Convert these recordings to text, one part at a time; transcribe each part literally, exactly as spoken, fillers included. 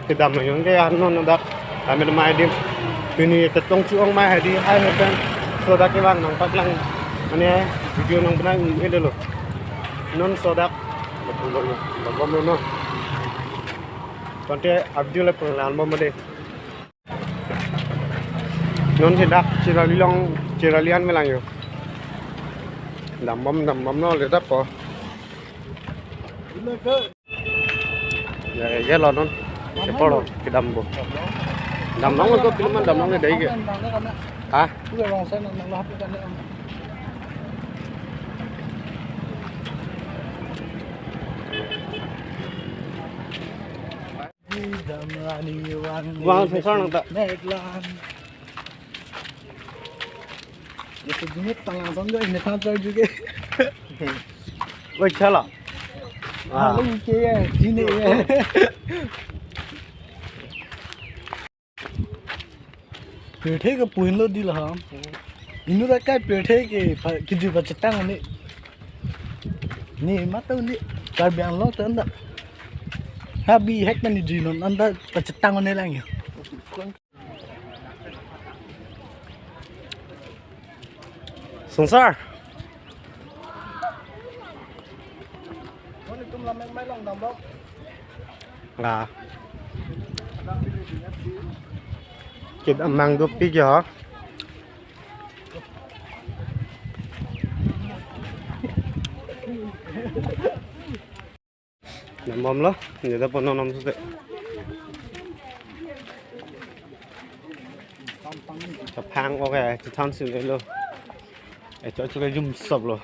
Kedam lo yong ke ano no dak. Kami lemai dim. Pini ketong chuong mai hadi hai hepen. So dak kevang nangpaklang. Mane video nang benai un-e dolo. Non so dak. Betul lo yo. Bom lo no. Konte abdi le penglan bom de. Non si dak chirali long chirali an melang yo. Dambom dambom no le dapo. Ya ya lo non. Sepolo kedambo. Damlong ko film damlong ke dai ke. Ha? Vang sengsar nang ta. Oi, chala. Ah. Pirthe ke puhin lo di la ham. Inut akai pirthe ke pa-, kejui pachetang ne. Ne matau ne Karbi Anglong ta anda. Ha bihek mane jui non anda pachetang ne lang yo. Sengsar. Nga. Kedam mang dopik ya. Nambom lo, ini dah pono nom sute. Chapang oke, chethan sini lo. Eh, cocok jum sop lo.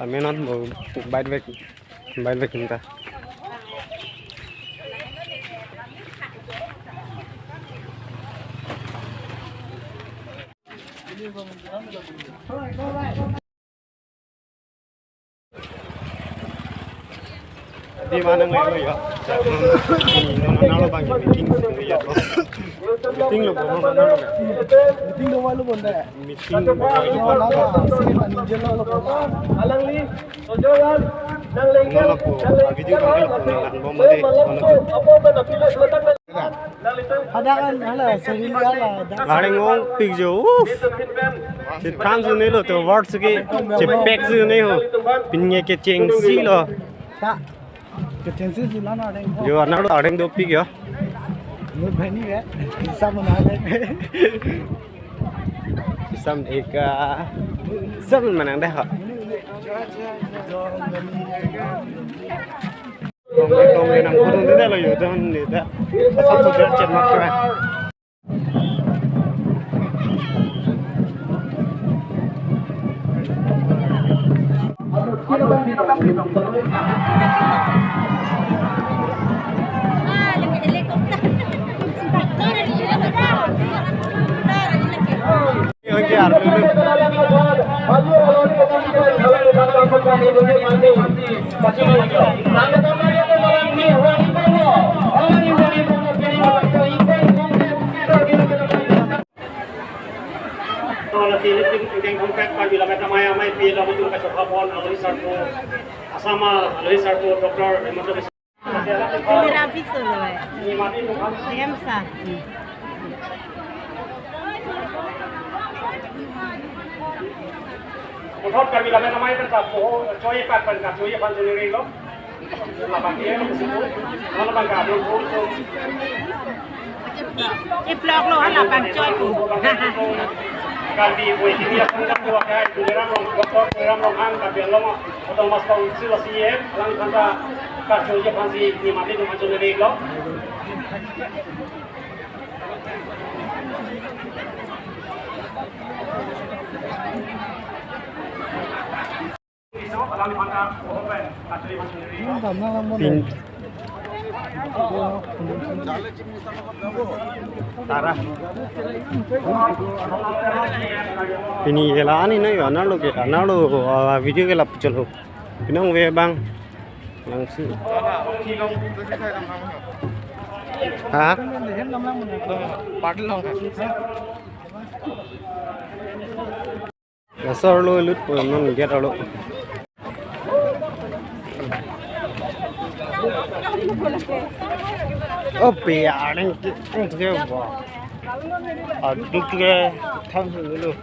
Kami non mau bike bike, bike bike kita. Di mana ngai lo ya? Nang lo bang meeting ya. Meeting lo bono nang lo. Meeting lo walu bonda. Meeting lo walu. Alangli sojolan nang lengkan. Nang lo ko video kan lo nang lo mode. Ada kan hala serili hala. Areng ong pik jo. Uf. Chethan sune lo to word suki. Chepek sune ho. Pinye kechengsi lo. Ta. Kechengsi sila na areng. Jo anak lo areng dopik ya. Nur bhani ya. Bisa mana ya. Sam eka. Sam manang dah ha. Kong kong nang kurung deh lo yo don ni dah. Asap so dia cek mat kena. Assam alohi sarpo Doctor Himanta Biswa Sumira Biswa lo, eh. Siem sa. Puthot Karbi Lammet Amei pen sa po, choi pa pen ka choi pa choi lo. Labang ke lo situ. Labang ka lo. Iplok lo hala bang choi po. Karbi Waiting Area Sangha pu akai Tuliram Ronghang, Doctor Tuliram Ronghang, Karbi Anglong Autonomous Council C E M, alangli aphan ta kachoi aphansi ni mati tu macam ni lo. Pin. Tara. Pini hela ani na yo, anak lo ke, anak lo, ah, video ke lap chalo. Pinang ve bang. Langsung. Ha? Party long. Laso arlo lut po non gate arlo. Oh, pe aning ke ke ba. Aduk ke thang dulu.